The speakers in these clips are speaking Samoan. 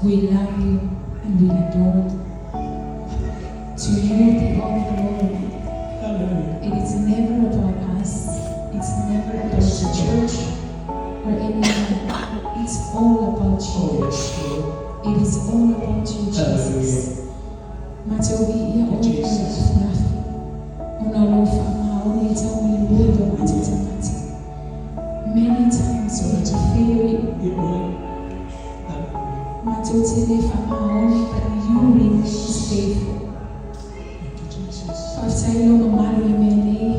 We love you and we adore you. To you be all the glory. Hallelujah. It is never about us. It's never about the church or anyone. It's all about you. Oh, yes, Lord. It is all about you, Jesus. Matou viia oe ma le Jesus. afiafi. Ona o lou faamaoni e taumalilua i o matou tagata. Many times we fail you. Ia oe. Hallelujah. Matou te le faamaoni, but you remain faithful. Thank you, Jesus. Faafetai lou mamalu i le mea nei.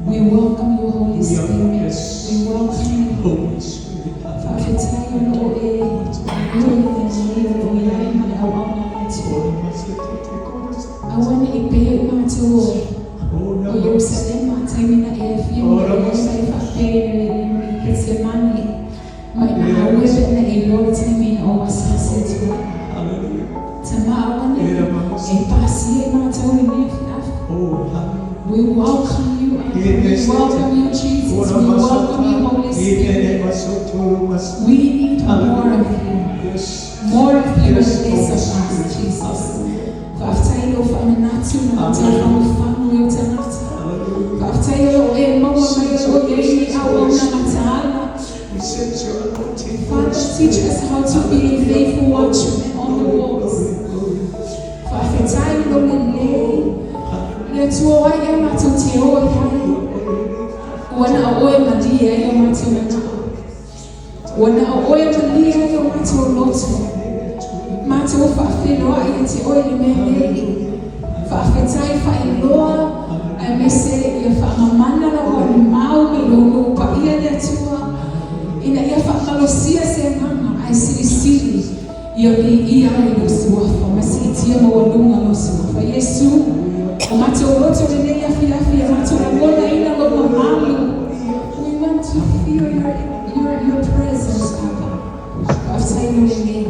We welcome you, Holy We are, Spirit. yes. We welcome you. Holy Spirit. Hallelujah. Faafetai o loo e galue i le mea nei o loo i ai ma le auauna a le Atua. Aua ne i pei o matou o Ierusalema taimi na e afio mai ai ma e faapea i Getsemane ma i mahaue pe ana e iloa le taimi na ou asiasi atu ai. Hallelujah. Tama aua ne i e pasia i matou i lenei afiafi. Oh, hallelujah. We welcome you, Abba. We welcome you, Jesus. We welcome you, Holy Spirit. We need more of you. Yes. More of you and Yes, less Holy of us, Spirit. Jesus. Faafetai lou faamanatu na mataufagufagu i ou tagata. Hallelujah. Faafetai o loo e maua mai o loo i ai ni auauna mataala. We sense your anointing. Father, teach us how to be a faithful watchman on the walls. Glory, glory. Faafetai lou lelei. Le Atua o ai ea matou te o i ai. Ua na o oe e malie ai o matou manao. Ua na o oe e malie ai o matou loto. Matou faafeiloai ia te oe i le mea nei. Faafetai faailoa aemaise ia faamamana lau alimau ma lou nuu paia le Atua ina ia faamalosia se agaga ae silisili ia viia ai lou suafa ma siitia maualuga lou suafa. Iesu, o matou loto lenei afiafi ia matou lagonaina lou mamalu. We want to feel your presence, Abba. Faafetai lou lelei.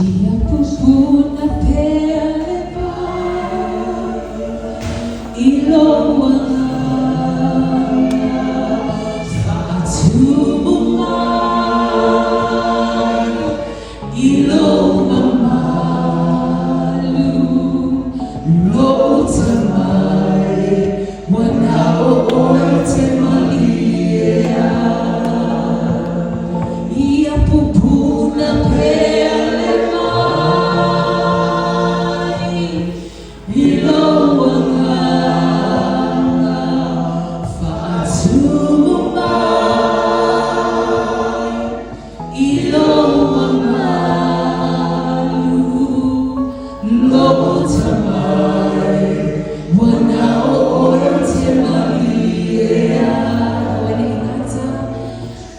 Ia pupuna pea le vai i lou agaga faatumu mai i lou mamalu lou tamai ua na o oe te malie. Ia pupuna pea le vai i lou agaga faatumu mai i lou mamalu lou tamai ua na o oe te malie. Aua ne i gata,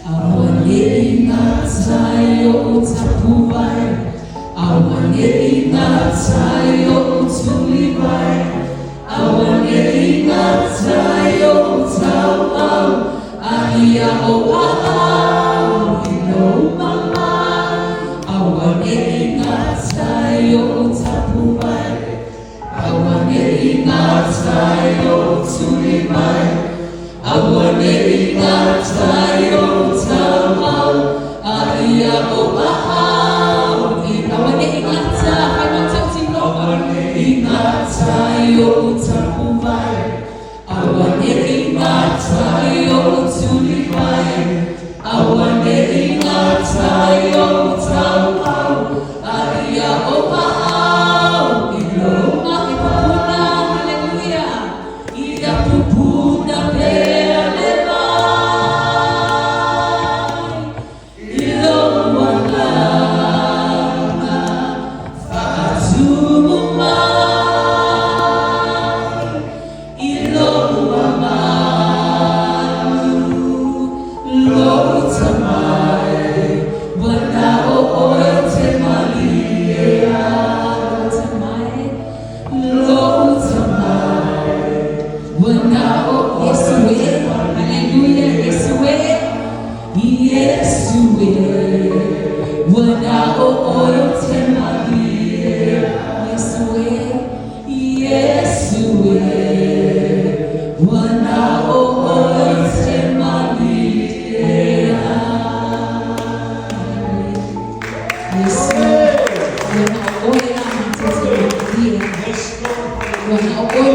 aua ne i gata i o'u tapuvai, aua ne i gata i o'u tulivai, aua ne i gata i o'u taumau, a ia ou aao i lou mamalu. Aua ne i gata i o'u tapuvai, aua ne i gata i o'u tulivai, aua ne i gata i o'u taumau, a ia ou aao i. Aua ne i gata, fai mautautinoga i gata i o'u tapuvai, aua ne i gata i o'u tulivai.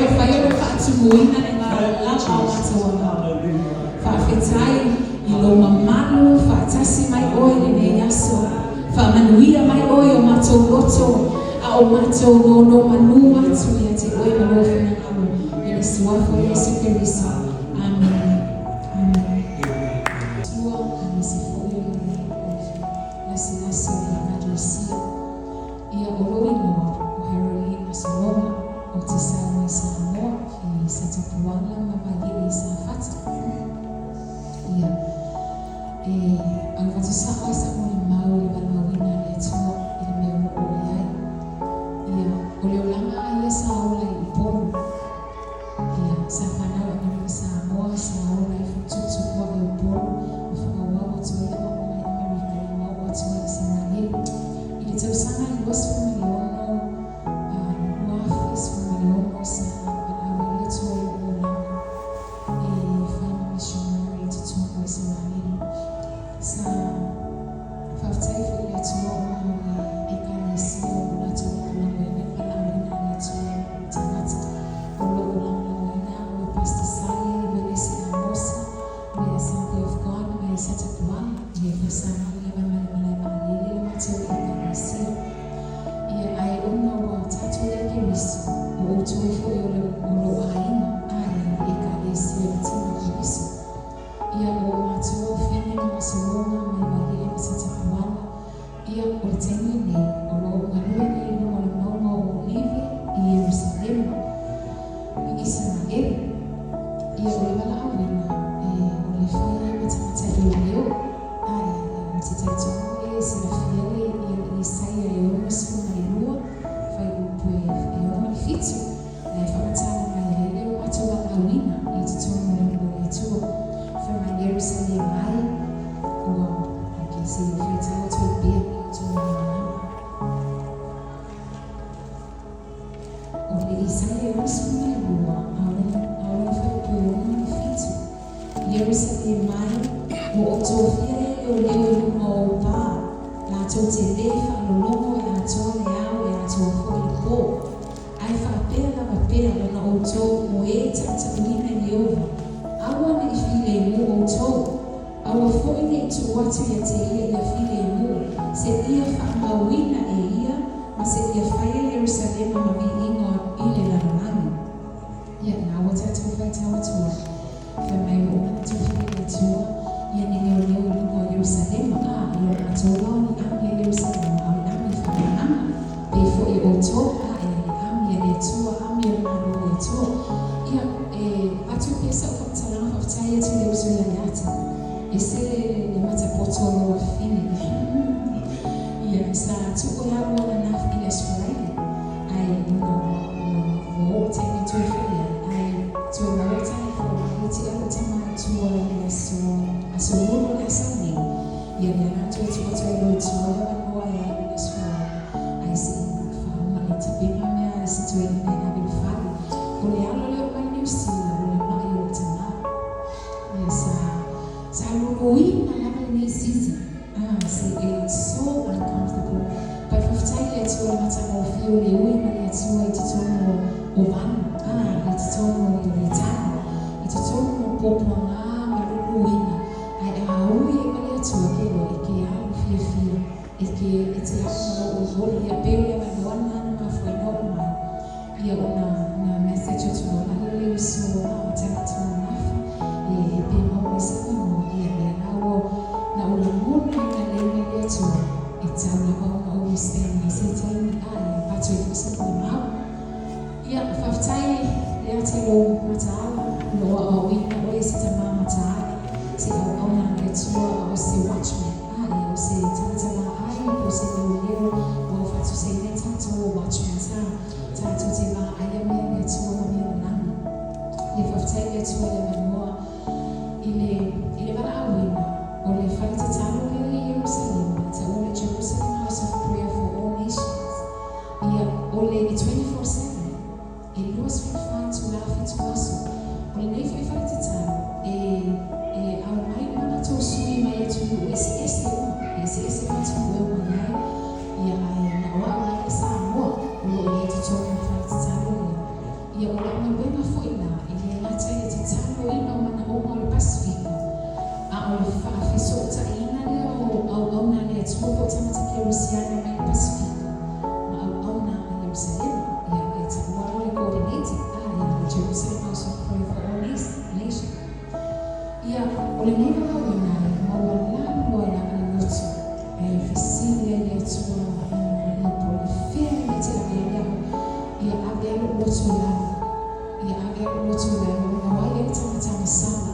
mafai ona faatumuina le Thank you, galalama o Jesus. matou agaga. Hallelujah. Faafetai i lou mamalu faatasi mai oe i lenei aso. Faamanuia mai oe i o matou loto a o matou nonomanu atu ia te oe ma lou finagalo i le Suafa o Iesu Keriso. Amene. Amene. Atua, aemaise foi o le lasilasi o le Ekalesia. Ia, o lou igoa o Haroline Masologa, ou te sau mai Samoa i Satapuala ma Vaiee i Safata. Ia, e avatu sao ai sa molimau i le valaauina a le Atua i le mea o lo o i ai. Ia, o le olaga lava ia sa ola i Upolu. Ia, sa fanau i Amerika Samoa, sa ola ai tuputupu ae i Upolu, ma faaauau atu ai aoaoga i Amerika ia ma oo atu ai i Isaraelu. I le tausaga e 26, 2016 sa valaau ai le Atua i lou olaga e fai ma missionary i totonu o Isaraelu. Sa faafetai foi i le Atua ona o le Ekalesia o lo latou lagolagoina le valaauina a le Atua i lou tagata. O lo o lagolagoina au e Pastor Saia, Uelese Amosa, ma le Assembly of God mai Satapuala, ia e faasaga lava ma le malae vaalele le matou Ekalesia. Ia, ae ona ua tatou ia Keriso, o outou foi o lou aiga, ae le Ekalesia o le Tino o Keriso. Ia, o matou Fine ma Masologa mai Vaiee ma Satapuala, ia, o le taimi lenei, o lo o galue nei i luga o le mauga o Olive i Ierusalema, i Isaraelu. Ia, o le valaauina, e, o le fai ai ma tagata leoleo. Ae, ou te talitonu e silafia le ia Isaia e 62, fuaiupu e 6 ma le 7, na e faamatala mai ai le o matou valaauina i totonu o le nuu o le Atua. Fai mai Ierusalema ai, ua, ok, se i ou faitau atu ai pea i outou malamalama. O le Isaia e 62, a o lona fuaiupu e 6 ma le 7, Ierusalema e, ua ou tofia e leoleo i luga o ou pa, latou te lē faalologo e atoa le ao e atoa foi le pō. Ae faapea lava pea ona outou o e tautauina i Ieova, aua ne i filemu outou, aua foi ne i tuu atu ia te ia ia filemu, seia faamauina e ia ma seia faia Ierusalema ma viiga i le lalolagi. Ia, na ua tatou faitau atu ai, fai mai ua uma ona tofia e le Atua ia ni leoleo i luga o Ierusalema, a, e le o matou la o ni ami a Ierusalema, a o le ami faaagaaga, pei foi o outou, a, e le ami a le Atua, ami o le Malo o le Atua. Ia, e avatu pea sau faamatalaga faafetai atu i le uso ia Iata, ese le matapoto o lou afafine. Ia, sa tuu e alu ananafi i le Aso Faraile, ae ona ua oo taimi e toe foi ai, ae toe maua tali fou mai e tea lou tama i tua i le aso aso Lulu o le a sau nei. Ia, lea la toe tuu atu ai loa i tua le avanoa e alu i le Aso Faraile, ae se i faauma le tapena mea a si toeaina e ave i le fale. O le alo lea o mai Niu Sila, o le ma'i o lou tama. Ia, sa sa luluina lava lenei season. Ah, se it's so uncomfortable but faafetai i le Atua i le matagofie o le ui ma le Atua i totonu o vanu, ah, i totonu o le tano, i totonu o puapuaga ma luluina, ae a ui ai ma le Atua ke loa e ke alu fiafia, e ke e te alu ma lou olioli, ia pei o le avanoa lena na mafua ai ona oo mai. Ia ona na message atu loa la le uso a tagata o nafi e pe maua mai se avanoa ia lea la ua na ou lagona ai na lei mai le Atua e tau lava ona ou withstand mai se taimi a e avatu ai foi se molimau. Ia faafetai le ata i lou mataala o lo o aoaoina oe e se tama mataala se auauna a le Atua a o se watchman a e o se tagata vaai po o se leoleo ua faatusaina ai tatou o watchman sa Tatou te vaaia mea le Atua ma mea o lagi. Ia faafetai le Atua i le avanoa i le i le valaauina o le fale tatalo lea i Ierusalema e taua le Jerusalem House of Prayer for All Nations. Ia o le 24/7, e 24 itula fitu aso. O lenei foi fale tatalo e e aumai uma latou sui mai atunuu eseese uma, e eseese uma atunuu e omai ai. Ia ae na o au lava i Samoa o lo o i ai i totonu o le fale tatalo lea. Ia o lau galuega. foi tagata kerisiano mai le Pasefika ma auauna a Ierusalema. Ia, e taua au o le coordinator, a ia, le Jerusalem House of Prayer for All Nation. Ia, o lenei valaauina e maualalo ai lava le loto e fesili ai le Atua i le po o le fea e te ave ai au. Ia ave lava lou loto i lalo. Ia ave lava lou loto i lalo ona o ai lea le tagata agasala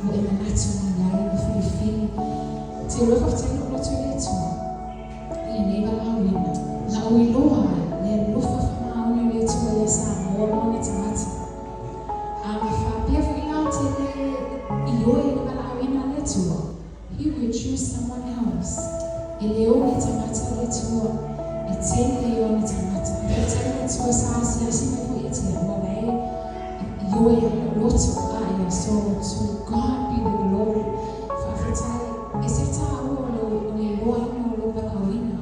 ua e manatu mai ai ma filifili. Te iloa faafetai lou loto i le Atua i lenei valaauina na ou iloa ai le alofa faamaoni o le Atua ia Samoa ma ona tagata. A na faapea foi la ou te le ioe i le valaauina a le Atua, He will choose someone else. E le o ni tagata le Atua, e tele ia o ni tagata. Faafetai le Atua sa asiasi mai foi ia te au, a la e ioe ai lou loto. A ia, so to God be the glory. Faafetai, e se taua o le o le iloaina o lou valaauina,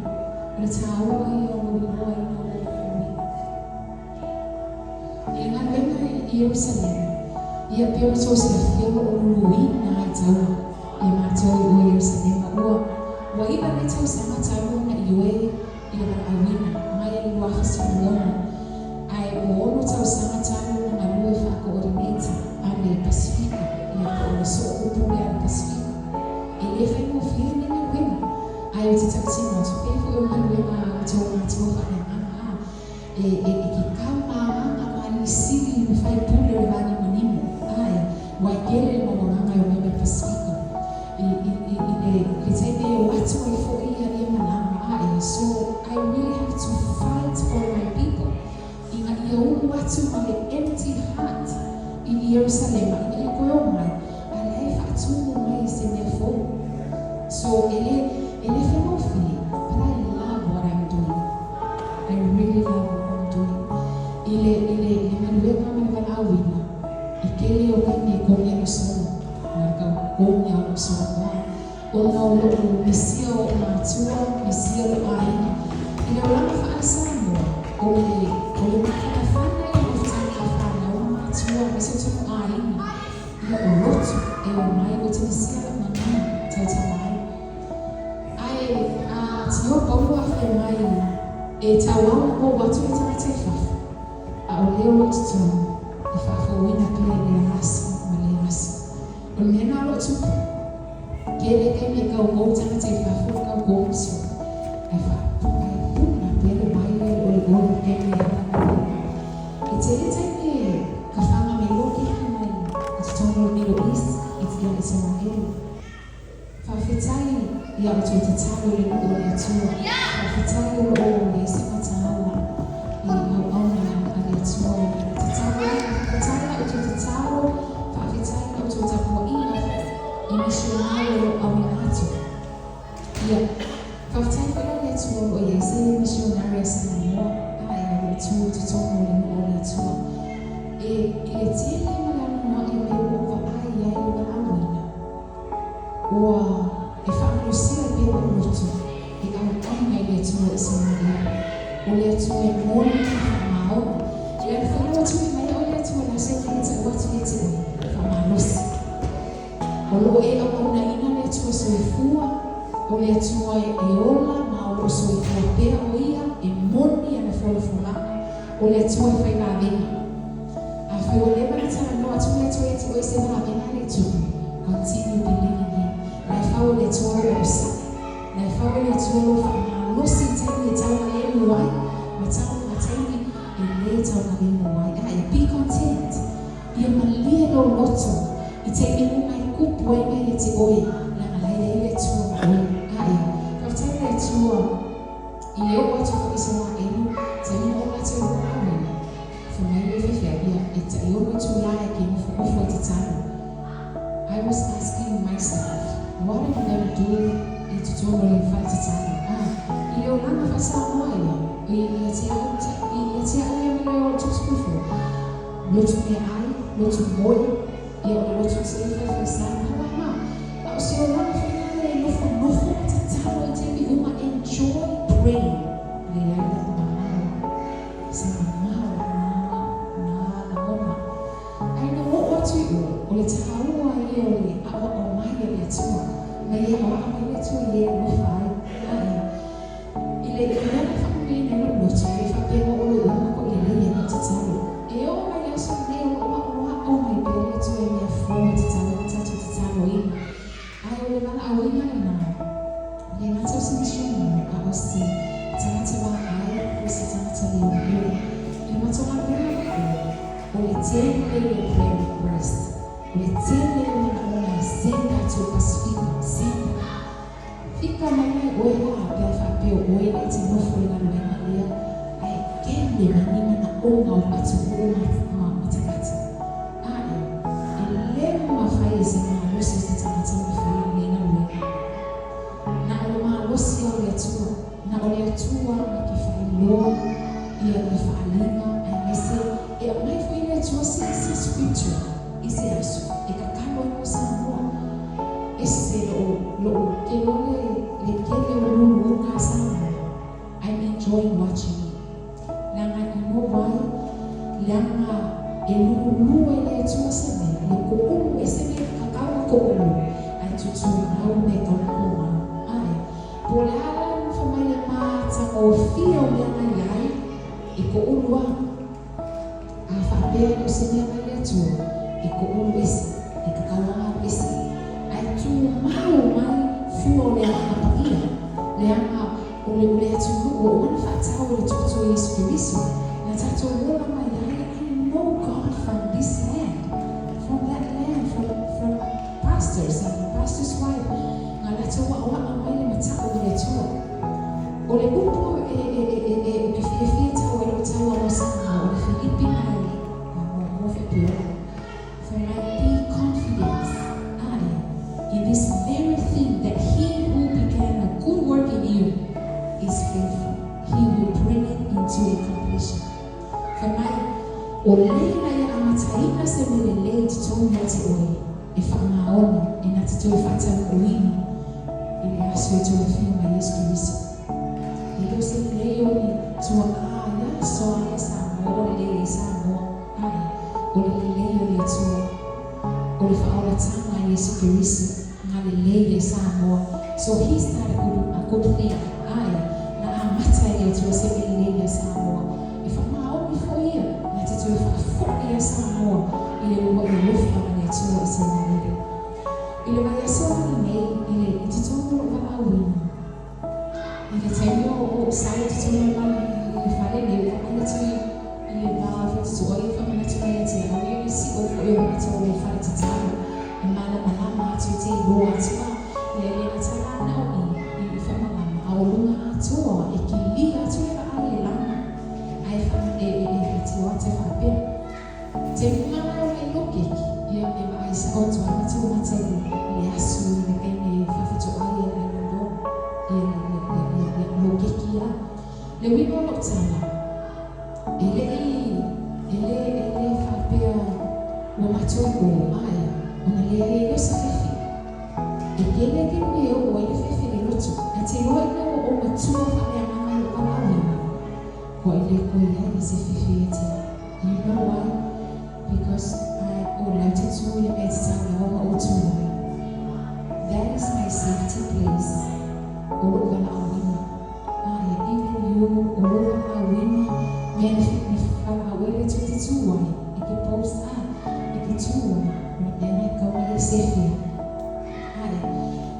o le taua ia o lou iloaina o lou valaauina. I le galuega i Ierusalema, ia pei ona tou silafia o lo o luluina ai taua ia matou i o Ierusalema. Ua ua iva nei tausaga talu ona ioe i le valaauina mai le 2016, ae ua ono tausaga talu ona galue faa-coordinator a le Pasefika, ia po o le Sooupu lea a le Pasefika. E le faigofie lenei galuega, ae ou te tautino atu, pei foi o galuega a outou matua faaleagaga a E e e ke kau ma agaga ma alii sili ma faipule o le vanimonimo, ae ua e kele le mau agaga e omai mai le Pasefika i i i i le le taimi e o atu ai foi ia ia malaga, ae so I really have to fight for my people ina ia ulu atu ma le empty heart i Ierusalema ina ia koe omai a la e faatumu mai se mea fou. So e le e le faigofie but I love what I'm doing. I really love what I'm doing. I le, i le, i le galuega ma le valaauina, i kele o taimi e kogia lou solo, ma ka kogia o lou solo a, ona o lou misia o o'u matua, misia o lou aiga. I le olaga faa-Samoa, o le, o le mafanafana ia o mafutaga a fanau ma matua aemaise o tonu aiga, ia o lotu e omai ou te misia lau gagana, tautala ai. Ae a tio Paulo a fai mai e tauau na ou atu le tagata i fafo, a o lea o lou totonu e faafouina pea i lea aso ma lea aso. O le mea na o loo tupu, kele taimi e kaugou tagata i fafo le kaugou ma soo, ae fa ae puna pea le vai lea i le olioli i taimi e ala mai ai. E tele taimi e kafaga mai loa keiki mai i totonu o le Middle East i ia Isaraelu. Faafetai ia outou tatalo i le nuu o le Atua. Faafetai o lo o i ai se mataala i auauna a le Atua i le tatalo ai. Faafetai la outou tatalo, faafetai la outou tapuaiga i misionari o lo o auina atu. Ia, faafetai foi la i le Atua o lo o i ai se misionari a Samoa ae o lo o tu i totonu o le nuu o le Atua. E, i le tele ma le anoanoai o mea ua ou vaai ai i le valaauina, Ua e faamalosia ai pea lou loto e auauna i le Atua i Samaria. O le Atua e moni ma faamaoni. Le ala foi ua tui mai au e le Atua la se ke tau atu ia te oe, faamalosi. O lo o e auaunaina le Atua soifua, o le Atua e ola ma o lo o soifua pea o ia, e moni ana folafolaga, o le Atua e fai vavega. Afai ua leva ona talanoa atu le Atua ia te oe i se vavega a le Tupu, continue believing Him. La e fau e le Atua lou onosai. La e fau e le Atua lou faamalosi i taimi e taugalemu ai, ma tau ma taimi e le taugalemu ai. Ae, be content. Ia malie lou loto i taimi uma e kupu ai mea ia te oe, leaga la e i ai le Atua ma oe. Ae, faafetai i le Atua i le oo atu foi i Isaraelu, taimi na oo latou i Paauina. Fai mai le faifeau, ia, e tai ono itulā e ke nofonofo e tatalo. I was asking myself, what am I gonna do i totonu o le fale tatalo? Ah, i le olaga faa-Samoa ia, i ia te au, i ia te au ia ma le tufutufu, lotu meaai, lotu moe, ia o le lotu tele faifai sa, ma ma, a o se olaga foi lea e nofonofo ma tatalo i taimi uma, enjoy praying. Leai lou mamao. Se mamao na na lagona. Ae na oo atu i oe, o le taua ia o le aʻoaʻo mai a le Atua, ma ia aʻoaʻo mai le Atua i e alofa ai. Ae. Tele le prayer request, o le tele o manaoga e send atu i le Pasefika, send. Fika mai ai oe la pe a faapea o oe lea e te nofo i le galuega lea, ae kele mai ni manaoga o le atunuu ma ma tagata. Ae, e le mafai e se malosi o se tagata ona faia lenei galuega. Na o le malosi lava o le Atua, na o le Atua na te faailoa ia le faaaliga aemaise e aumai foi e le Atua se se scripture i se aso e tatalo ai mo Samoa. Ese lou lou ke loa le le kele o luluga a Samoa, I'm enjoying watching it. Leaga you know why? Leaga e lulu e le Atua se mea, le koulu ese mea kakau ma koulu, ae tutumau mea tau tumau. Ae, po o le a la le nofo mai le matagofie o mea na iai, e koulu lava. A faapea e le o se mea mai le Atua, e koulu ese, e kakau lava alu ese. Ae tumau mai fua o le Agaga Paia, leaga o le o le atunuu ua uma ona faatau e le Tuatua Iesu Keriso, na tatou ola mai ai, I know God from this land, from that land, from from pastors and pastors wife, na latou aoaʻa mai le mata'u i le Atua. O le upu e e e e ou te fiafia tau ai lou taua mo Samoa, o le Filipi nai muamua Fepuari, fai mai, Be confident, ae, in this very thing that he who began a good work in you is faithful, he will bring it into a completion. Fai mai, o le na ia amataina se mea lelei i totonu ia te oe, e faamaoni, e na te toe faataunuuina i le aso e toe afio mai Iesu Keriso. E le o se lelei o ni tuaʻā ia aso a ia Samoa ua lelei ai Samoa, ae o le lelei o le Atua, o le faaolataga a Iesu Keriso na lelei ai Samoa. So he started a good, a good thing, ae na amata e le Atua se mea lelei ia Samoa. E faamaoni foi ia na te toe faafoʻi ia Samoa i le uluaʻi alofa a le Atua i Isaraele. I le vaiaso la lenei i le i totonu o lou valaauina, i le taimi o ou sau i totonu o le i le fale nei, ua vaai atu i i le va faitotoa ia e faamanatu mai ia te au ia le sio foi o le matou fale tatalo e malamalama atu e te iloa atu a le le gata la na o i i faamalama a o luga atoa e kilia atu le vaai e lana ae fa e e e te o atu e faapea Te mana o le lokeki, ia me vaai sao atu ai matou mata i le aso i le taimi e faafetoai ai le Island o ia ia ia ia ia lokeki a. Le uiga o lou tala, e le i e le e le faapea ua matou i o ae ona leai ai o se fefe. E kele taimi e oo ai le fefe i le loto, ae te iloa ina ua ou matua faaleagaga i lou valaauina, kua i le koe ai se fefe ia te au. You know why? Because I o lau te tū i le mea e tatau lava ona ou tū ai. That is my safety place o lou valaauina. Ae, even you, o lou valaauina, mea ni valaau ai le Atua e te tū ai, e te post a, e te tū ai, o le mea na e kau ai e sefe ai. Ae,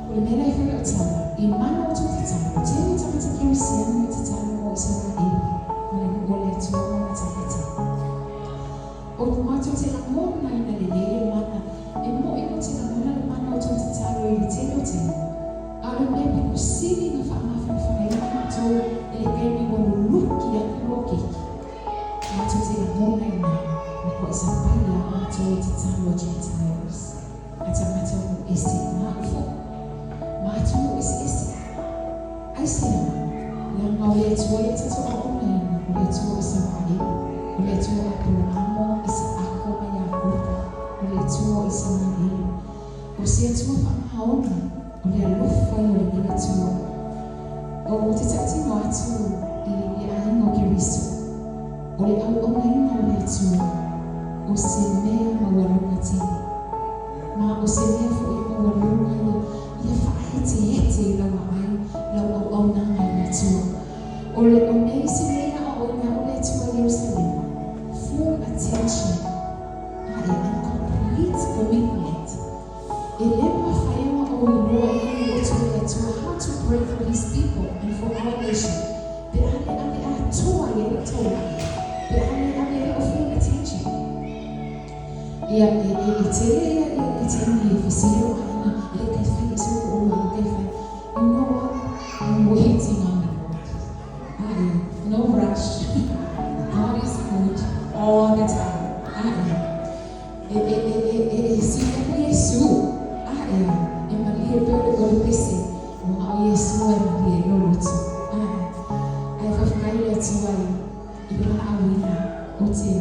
o le mea la e fai lau tala, i mana o tou tatalo, tele tagata kerisiano e tatalo mo Isaraele, ma le nuu o le Atua ma ona tagata. O matou te lagona ina lelei le mana, e moʻi ou te lagona le mana o tou tatalo i le tele o taimi, a o le mea pito sili na faamafanafanaina matou i le taimi ua luluki atu loa keiki. Matou te lagona ina matuai sapai lava matou e tatalo a Gentiles, a tagata o nuu ese, ma au foi, ma atunuu eseese. Aisea? Leaga o le Atua ia tatou auaunaina, o le Atua o Isaraele, o le Atua o Aperaamo, Isaako ma Iakopo, o le Atua o Isaraele. O se Atua faamaoni, o le alofa ia o lenei Atua. Ou te tautino atu i le aiga o Keriso, o le auaunaina o le Atua, o se mea maualuga tele. Ma o se mea foi e maualuga ia, ia faaeteete i lau vaai, lau auaunaga i le Atua. O le, o nei se mea ia aoaoina au le Atua i Ierusalema, full attention, ae and complete commitment. E le mafai ona ou iloa i lou loto i le Atua how to pray for His people and for our nation pe a le ave atoa i ai lou taulaga, pe a le ave ai lou full attention. Ia, e, e, e tele ia, ia le taimi e fesili lou aiga, e le taifai, e se o ua le taifai. You know what? I'm waiting on the Lord. Ae, no rush. God is good all the time. Ae, e, e, e, e, e, e sili aku Iesu. Ae, e malie pea o le, o le pese, ua o Iesu e malie ai lou loto. Ae, ae faafetai i le Atua i, i le valaauina o te,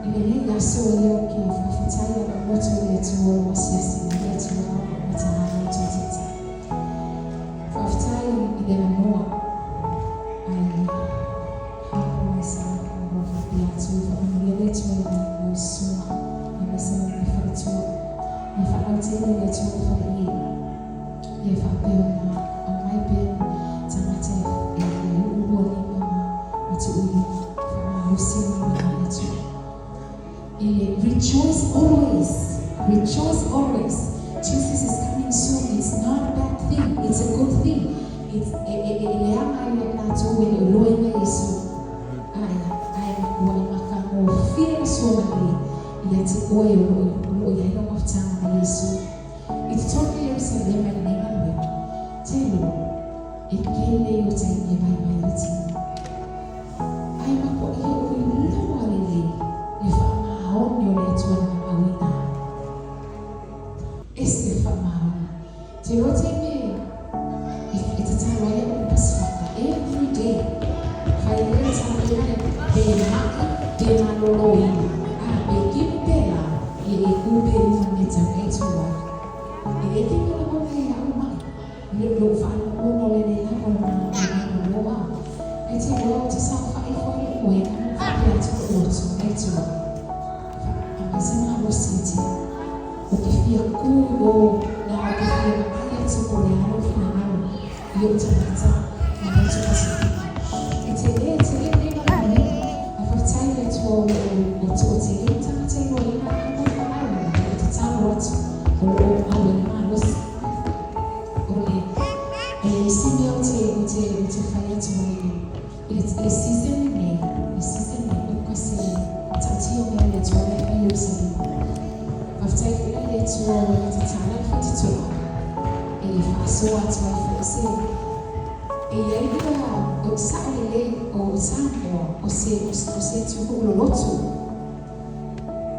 i lenei aso ia ou te faafetai i lou loto i le Atua o lo o asiasi mai le Atua o lo o mataala le Atua taitai. Faafetai i le avanoa. I humble myself o lo o faapea atu, faamanuia le Atua i lau susuga aemaise ma le faletua. Ia faalautele le Atua i fale i ia faapea ona aumai pea ni tagata e e uu lua lima ma ma tuu i luma faamalosi le galuega a le Atua. E rejoice always, rejoice always. Jesus is coming soon. It's not a bad thing. It's a good thing. It's e e e leaga ia i latou e le o iloaina Iesu. Ae ae ua e matagofie le sua malie ia te oe o lo o lo o i ai lau mafutaga ma Iesu. I totonu o Ierusalema i lenei galuega, telo e kele i o taimi e vaivai ai le tino. Ae makuai ou iloa lelei le faamaoni o le Atua na maumauina ai. Ese le faamaoni. Te iloa taimi e e tatalo ai au i le Pasefaka every day. Fai ai le tatalo ea pe ma'i pe maloloina, a pe kino pe la, ia e ku pea i luga o le mea tau nei tu ai. E le te mea lagona ia au ma'i. Lou faalogologo lelei lava o le malolo a. Ae te iloa ou te saofai foi i lou moega ma ou faapea atu lou loto, le Atua, aumai se malosi e te ou te fia ku i o na ou te fia vaai atu po o le a lou finagalo i ou tagata ma motu Pasifika. E tele, e tele lenei valaauina. Ae faafetai i le Atua o lo o toatele ni tagata i loaina ai mo le valaauina, ae ou te tatalo atu o lo o au ai le malosi. O le o le isi mea ou te ou te ou te fai atu ai i le i le season lenei, le season lenei, o se matautia o mea a le Atua la e fai i Ierusalema. Faafetai foi la i le Atua ua e tatala le fatutoa e faasoa atu ai foi se e i ai ia o sao lelei o Samoa o se o se atunuu loloto.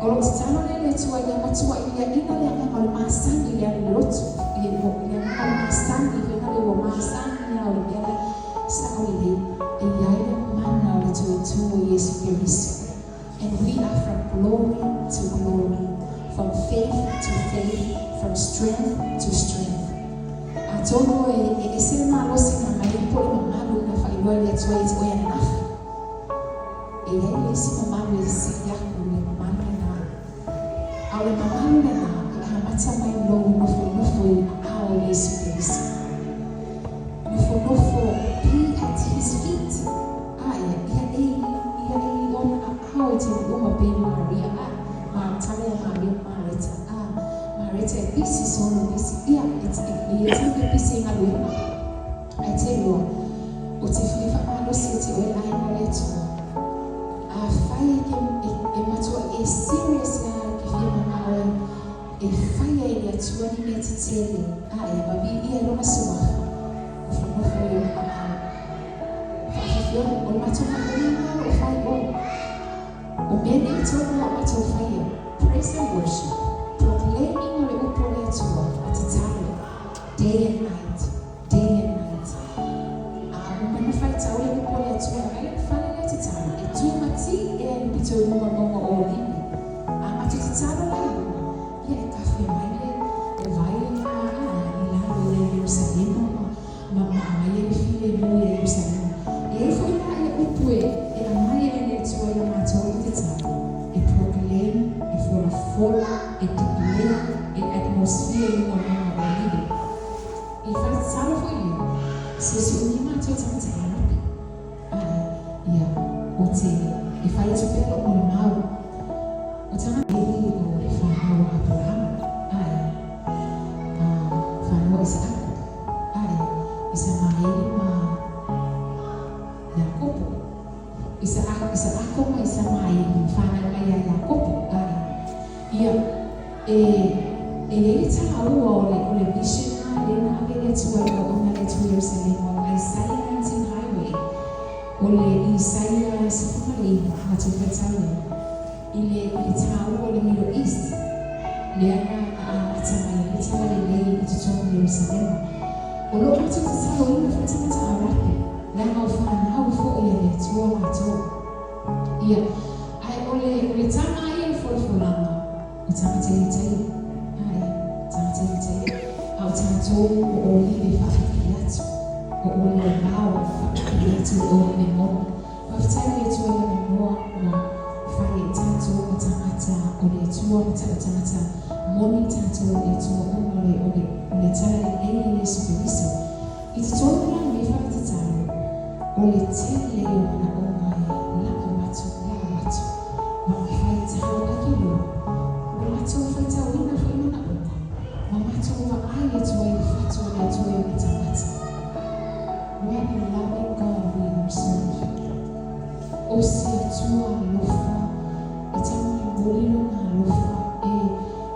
O lou tatalo lea i le Atua ia matuai liaina le agaga o le masani i le alu i le lotu, i le agaga o le masani foi na le ua masani lava o le mea lea sao lelei e i ai le mana o le toe tu o Iesu Keriso. And we are from glory to glory, from faith to faith, from strength to strength. Atonu e ese le malosi na aumai ai po o le mamalu na faailoa i le Atua ia te oe ananafi. E i ai le isi mamalu e sili aku le mamalu lena. A o le mamalu lena e amata mai lou nofonofo i aao o Iesu Keriso. Nofonofo, be at his feet. Ae, ia e ia e i ona aao i taimi uma pei Maria, a, Marta lea Maria ma Mareta, a, Mareta e pisi solo pisi, ia, e, e, e taimi e pisi ai galuega. Ae te lua, o te fia faamalosi ia te oe le aiga o le Atua. Afai e ke, e, e matua e serious la ke fia manao e, e fai ai e le Atua ni mea tetele, ae, ma viia i lona suafa, nofonofo i ona aao. Faafifi o le matou faatonuga o lo o fai o. O mea nei tonu a o matou faia, praise and worship, proclaiming o le upu a le Atua, ma tatalo, day and night, day and night. A uma ona faitau le upu a le Atua, e aumai le fale lea tatalo, e tu mati ea i le pito i luga o le mauga o Olivi. A matou tatalo la i luga, ia e kafe mai le le vai lena a i lalo ia Ierusalema ma ma ma aumai ai le filemu ia Ierusalema. E i ai foi la ia upu e e aumai ai e le Atua ia matou i le tatalo, e proclaim, e folafola, e declare e atmosphere i luga o le mauga o Olivi. I fale tatalo foi lea, siosiomia matou tagata e Arapi. Ae, ia, o te, e fai atu pea lou molimau, o tagata nei o le fanau a Aperahama, ae, a, fanau a Isaako, ae, Isamaeli ma Iakopo. Isaako ma Isamaeli, fanau mai ia Iakopo, ae, ia, E i ai le taua o le vision na lea na ave le Atua i le auauna a le Atua i Ierusalema, o le Isaiah 19 Highway, o le Isaia 19 matou faitau ai i le taua o le Middle East lea na amata mai ai le talalelei i totonu o Ierusalema. O loo matou tataloina foi tagata Arapi leaga o fanau foi a le Atua latou ia. Ae o le taga ia le folafolaga o tagata Iutaia, ae tagata Iutaia, a o tatou o olive faapipii atu, o olive vao faapipii atu i olive moni. Faafetai i le Atua i lana noa ua fai ai tatou ma tagata o le Atua, ma ta'u tagata moni tatou o le Atua ona o le talalelei a Iesu Keriso. I totonu la lenei faletatalo, o le tele o manaʻoga e la'au atu, la'au atu ma faitau ake loa ua matou faitauina foi manaʻoga ma matou vaai atu ai i fatu o le Atua i ona tagata. What a loving God we are serving. O se Atua alofa e tamolimoli lona alofa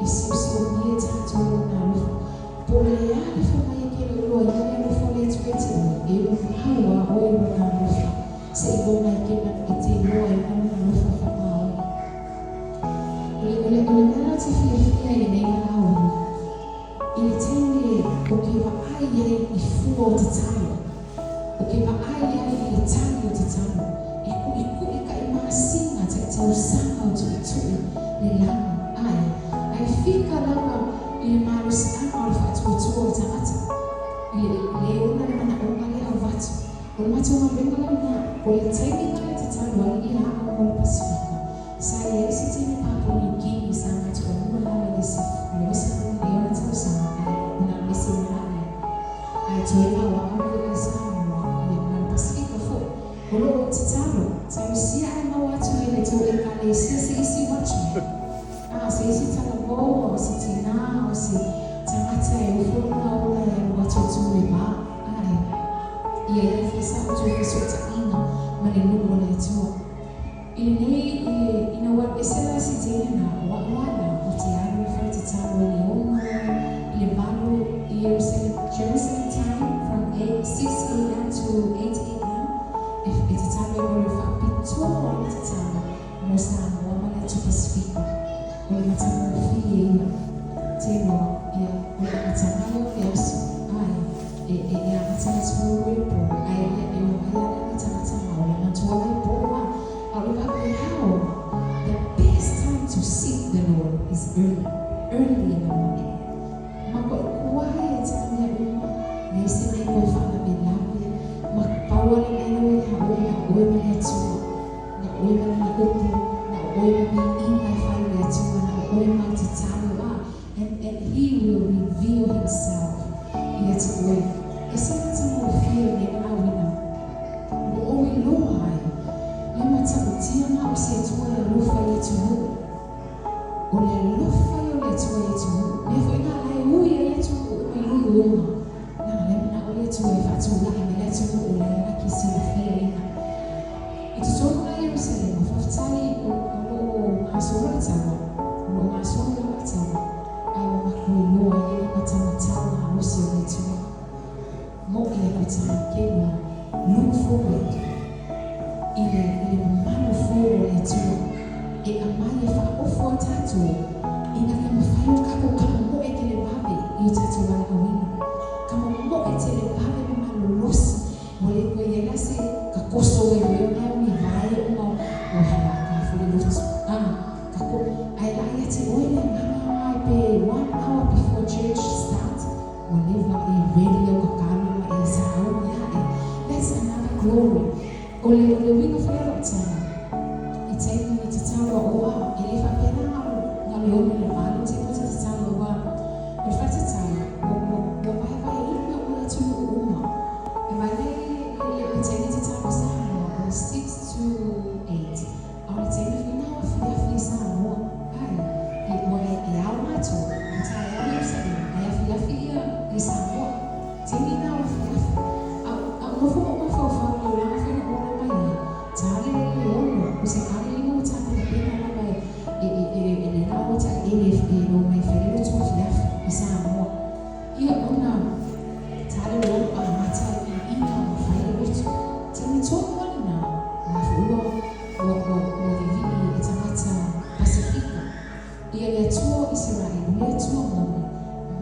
e siosiomia e tatou lona alofa. Po o le a le fai mai e ke le uloa ia le alofa o le Atua ia te oe, e mau a oe lona alofa seiloga e ke e te iloa ai lona alofa faamaoni. O le mea la ou te fiafia i lenei valaauina i le taimi o ke vaai ai i fua o tatalo, o ke vaai ai i le tali o tatalo, e kuʻikuʻi kaʻi masina taʻitausaga o tuʻituʻi le lagi, ae fika lava i le malosiaga o le faatuatua o le tagata i le ona le manaʻoga lea avatu. O le matou galuega la lena, o le taimi na le tatalo ai ia a'u mo le Pasifika. Sa i ai se taimi Papua New Guinea sa matou alua lava i le 29 tausaga, ae ona alu ese mai laia, ae toe lauaʻau le Samoa ia ma le Pasifika foʻi. O loo tatalo talosia ae maua atu e le tou ekalesia se isi watchman, a se isi talavou, o se tinā, o se tagata e ofo lona ola e alu atu e tū le vā, ae ia ia foi sa outou fesoʻotaʻiga ma le nuu o le Atua i lenei ina ua alu ese la siteni na o a'u ala o te alu i faletatalo i le 6 i le 8 i Jerusalem time, from 8, 6 a.m. to 8 a.m. E tatalo ai mo le faapitoa le tatalo mo Samoa ma le atu Pasifika. O le matagofie ia teloa ia o le amataga ia o le aso, ae e amata le 10 i le po, ae ia e omai ala ni tagata ma o le matua lai po a o le faapehao. The best time to seek the Lord is early, early in the morning. Ma koʻikuai e taʻamea uma leai se mea koe faalavelave ma paua le mea lau ia oe na oe ma le Atua, na oe ma lana upu, na oe ma viiga e fai le Atua, na oe ma tatalo a and He will reveal Himself ia te oe. E se matagofie le valaauina ua ou iloa ai le matautia ma o se Atua e alofa i atunuu. O le alofa ia o le Atua i atunuu mea foi na lae ui ai atunuu uma i luiuga na le manaʻo le Atua e faatulaʻi mai le atunuu o le alaki silafia ina i totonu la Ierusalema. Faafetai o loo gasolo le taua, o loo gasolo lava le taua, ae ua matou iloa ai le mataumatau malosi o le Atua moʻi e koe look forward i le mamalu fou o le Atua e aumai e faaofo ai tatou ina ia mafai o tatou kamamoe televave i o tatou valaauina, kamamoe televave ma malolosi. Ua le koe iai la se kakoso ai oe ona e vae ona ua halaka fo le lotu a kako, ae la ia te oe le agaga ai pe one hour before church start ua leva e ready au kakalo ma e sauni aʻe. That's another glory. O le uiga foi a loʻu i taimi i tatalo a oa e le faapena na le 6 i le 8 taimi o te tatalo ua o le faletatalo ua vaevaeina uma le atunuu uma e vaelai le taimi tatalo Samoa o le 6 to 8, a o le taimi foi na o afiafi i Samoa, ae ua e ao matou o taeao Ierusalema ae afiafi ia i Samoa, taimi na o afiafi. A nofo ma mafaufau le olaga foi na ola mai ai tale le 6 o se kale lima ua tapenapena lava e le lao taʻiele e lo mai. tonu lava lena, o la foi ua ua ua ua vivii e tagata Pasefika ia le Atua o Isaraelu, le Atua moni,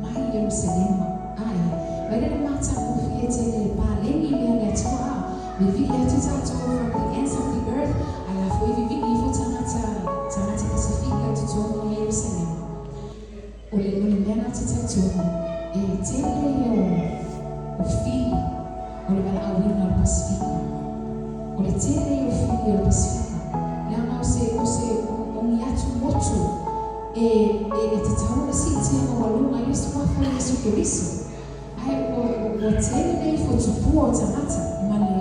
mai Ierusalema. Ae, vaai la le matagofie tele le paleni lea a le Atua a vivii atu tatou from the ends of the earth, a la foi e vivii ifo tagata tagata Pasefika i totonu o Ierusalema. O le o le mea lena ou te talitonu, e tele ia o o fili o le valaauina o le Pasefika. O le tele ia o fili o le Pasefika, leaga o se o se o ni atu motu e e e tatau ona siitia maualuga ai le Suafa o Iesu Keriso. Ae ua ua tele nei fotupua o tagata ma le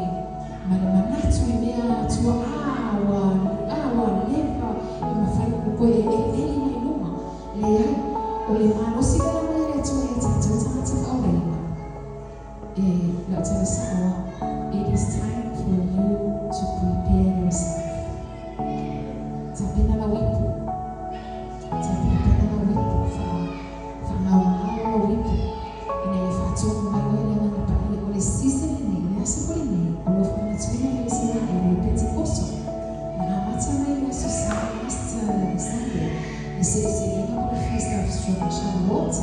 ma le manatu i mea tuaa ua a ua leva e mafai ona toe eleeli mai luga. Leai, o le malosi lea e aumai e le Atua ia tatou tagata faaolaina, e lau tala sao lava, it is time for you to prepare yourself. Tapena lau ipu, tapena lau ipu, fa, faagaogao lou ipu, ina ia faatonu mai oe le Agaga Paia. O le season lenei, o le aso foi lenei, o lo o faamanatuina e le Isaraelu le Pentekoso, na amata mai i le Aso Sa, last Sunday, le seleselega po o le Feast of Shavuot,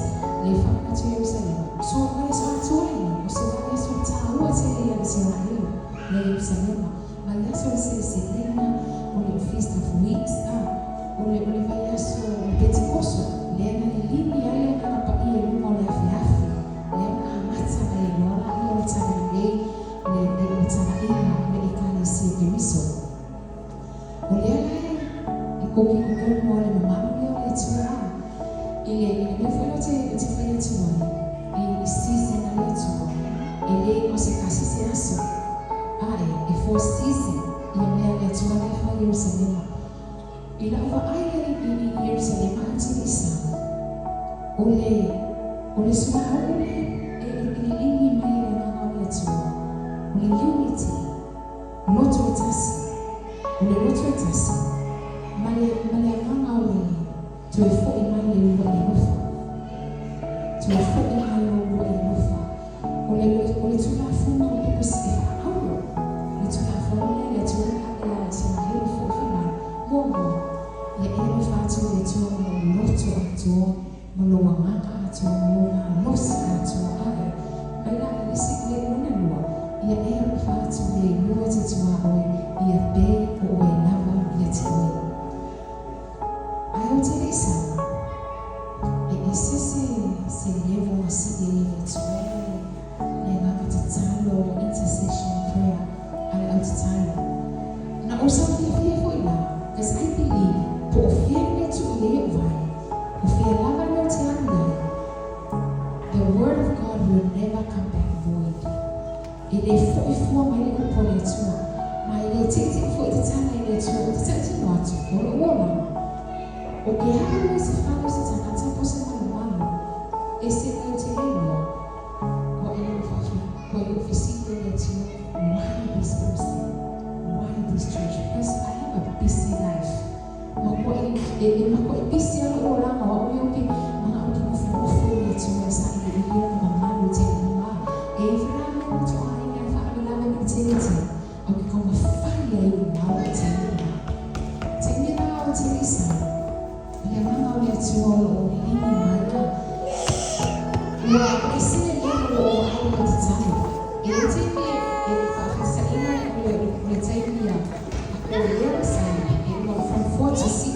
le faamanatu i Ierusalema. So, o le aso atoa lenei, o se aso taua tele ia Isaraelu, ia Ierusalema, ma le aso o le seleselega, o le Feast of Weeks, a, o le, o le vaiaso o le Petikoso, lea na liligi ai le Agaga Paia i luga o le afeafe, lea na amata mai ai loa laia o le talalelei, le, le, le talaiga o le Ekalesia Keriso. O lea la e, e koke i totonu o le mamalu lea o le Atua, a, i le, i le mea foi lea ou te, ou te fai atu ai, i, i season a le Atua, e le na o se tasi se aso, a e, e four season ia mea a le Atua la e fai i Ierusalema. I lau vaai i, i, i Ierusalema ae ou te le i sau, o le, o le suauu lea e, e, e liligi mai e le Agaga o le Atua, o le unity, loto e tasi, o le loto e tasi, ma le, ma le agaga o le toe fo'i mai le uluai alofa, toe fo'i mai lou uluai alofa. O le, o le Tulafono because e faaauro le Tulafono lea a le Atua na ave ia Isaraelu fo'i fai mai, muamua, ia e alofa atu i le Atua ma lou loto atoa, ma lou agaga atoa, ma lou malosi atoa, ae mai la i le isi, le lona lua, ia e alofa atu i le iloa te tuaoi, ia pei o oe lava ia te oe. Ae ou te le i sau, e ese se, se level na sii ai e le Atua le, le agaga tatalo, intercession prayer a le au tatalo. Na ou sau fiafia foi la, cause I believe po o fea le mea e tuu i ai ou vae, o fea lava le mea ou te alu i ai, the word of God will never come back void. E le fo'i fua mai le upu a le Atua, ma e le ti'iti'i foi te tala i le Atua ou te ta'utino atu, o lo'u olaga. O ke alu ai se fale o se tagata po o se malumalu, e se mea ou te le iloa, kua e lou faafi, kua i ou fesili ai le Atua, why this person? Why this church? Because I have a busy life. Makua'i, e, e makua'i busy lava lo'u olaga, o a'u ia ou te mana'o ou te nofonofo i le Atua e sa'ili'ili lona mamalu e tele uma. E i ai foi la mea ua to'aina e faalavelave ma le tele tele, ae ou te taumafai ai i mau i le taimi lena. Taimi la o te le i sau, le agaga o le Atua o lo'o liligi mai a ua ese le level o lou vaai i lau tatalo. E i ai taimi e faafesaina o le o le taimi a a Korea ma Saina e uma from 4 to 6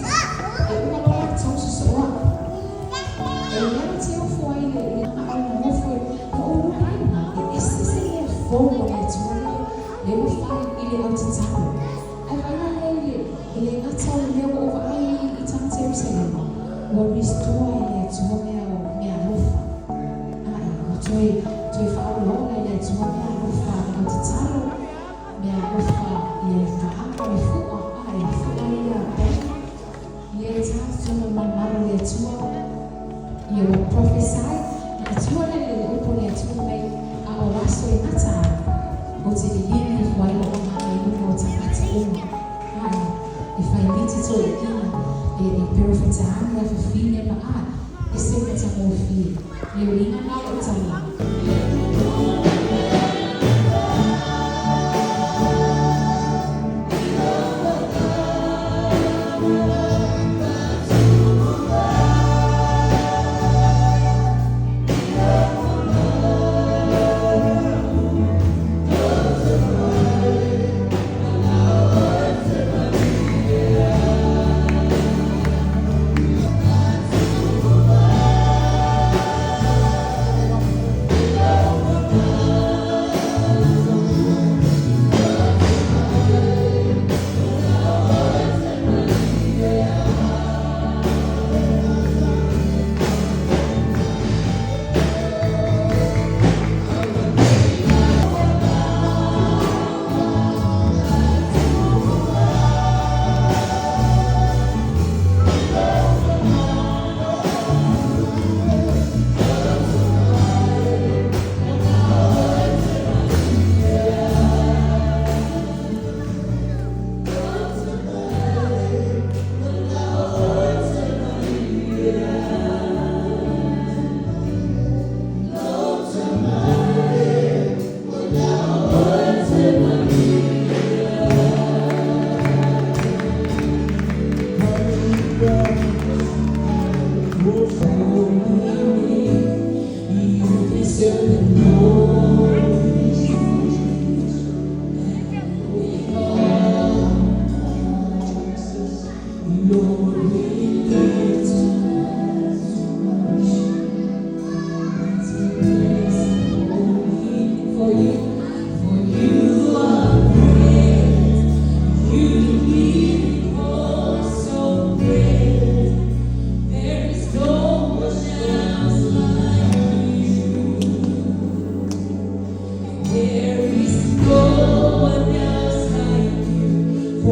e uma loa la tau sosoo a'u. O le mea ou te ofo ai le le agaga o le nonofo ma ou lua ai e ese se mea fou o le Atua lea lea ua fai i le au tatalo. Ae vaai la lea i le e le gata o le mea ua ou vaai ai i tagata Ierusalema, ua restore e le Atua mea o mea alofa. Ae ua toe toe faaolaola e le Atua mea alofa a le au tatalo, mea alofa i le paaga o le fu'a, ae le fu'a ia Bena, lea e ta totonu o le malumalu o le Atua, ia ua prophesy na Atua lea le upu a le Atua mai, a o aso e gata ai, ou te liligi ifo ai lou agaga i luga o tagata uma, ae e fai miti toeaiina, e e perofetaani afafine ma a, e se matagofie. Le uiga na o lou tala.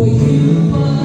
Ua iu.